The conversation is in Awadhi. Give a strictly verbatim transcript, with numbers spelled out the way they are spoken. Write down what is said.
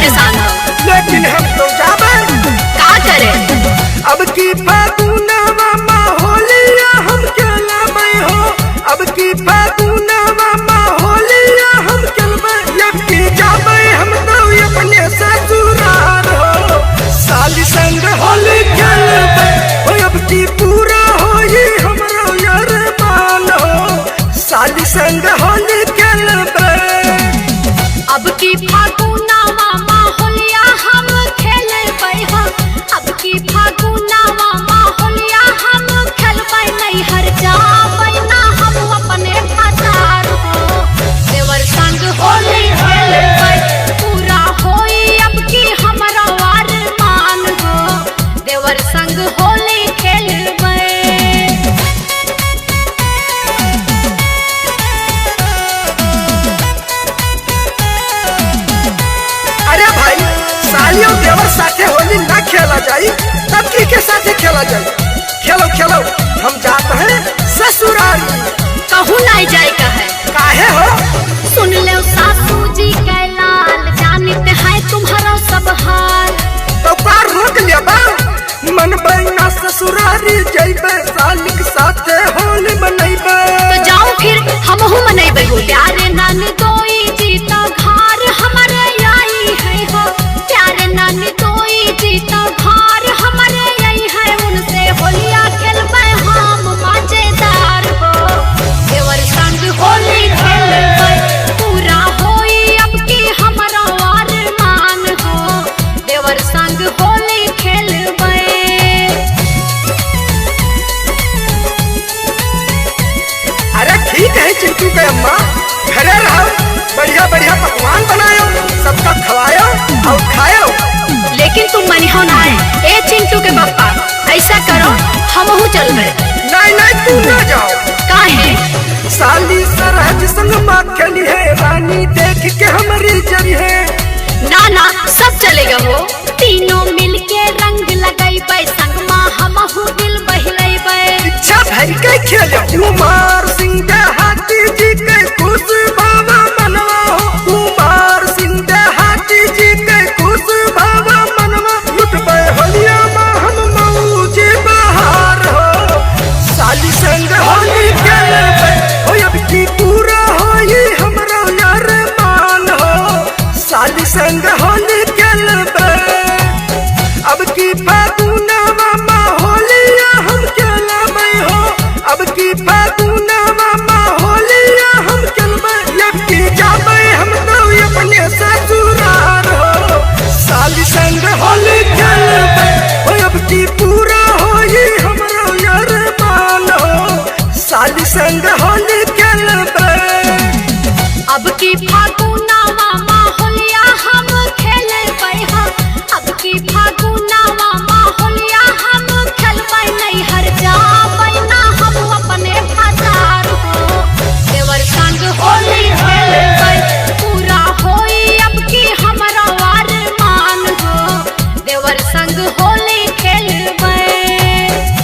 परेशान हो। लेकिन हम तो जाबे। का करे? अब की फागुनवा मा होलिया हम खेलबे हो, अब की फागुनवा मा होलिया हम खेलबे, अब की जाबे हम तो अपने ससुरार हो। साली संग होली खेलबे हो, अब की पूरा होई हमरो अरमान हो। साली संग होली खेलबे। अब की फागुनवा मा होलिया हम खेलबे हो, अब की फागुनवा मा होलिया हम खेलबे, नैहर जाबे ना हम अपने भतार हो। देवर संग होली खेलबे, पूरा होई अब की हमरो अरमान हो। देवर संग होली खेलबे। अरे भाई, साली और देवर साथे होली ना खेला जाई, तब की के साथे खेला जाई? खेलो, खेलो, हम जात हैं ससुरारी। कहूँ नाई जाए का है। काहे हो? सुन ले सासू जी के लाल, जानते हैं तुम्हारा सब हाल। तो का रोक लेबा? मनबे ना ससुरारी जइबे, साली के साथे होली मनइबे। तो जाओ फिर, हमहू मनइबे होली। प्यारे नानी दोई जी तो घर हमरे आई है हो, प्यारे नानी दोई जी तो घर हमरे आई है, उनसे होलिया खेलबे हम मजेदार हो। देवर संग होली खेलबे, पूरा होई अब की हमरो अरमान हो। देवर संग होली खेलबे। अरे ठीक है चिंटू के अम्मा, घरे रहो, बढ़िया बढ़िया पकवान बनायो, सबका खवायो और खायो। लेकिन तुम मनिहो ना है, ए चिंटू के पापा, ऐसा करो, हमहू चलबे। नहीं नहीं, तू ना जाओ। काहे? साली सरहज संग मा खेली है, रानी देख के हमरी जरी है। ना ना, सब चलेगा हो। तीनों मिलके रंग लगइबे, संग मा हमहू दिल बहलइबे। इच्छा भई के खेल। कुमार सिंह देहाती जी के खुश बाबा मनवा हो, कुमार सिंह देहाती जी के खुश बाबा मनवा, लुटबे होलिया मा हम मौज बहार हो। साली संग होली खेलबे हो, अब की पूरा होई हमरो अरमान हो। साली संग होली खेलबे, अब की फागुन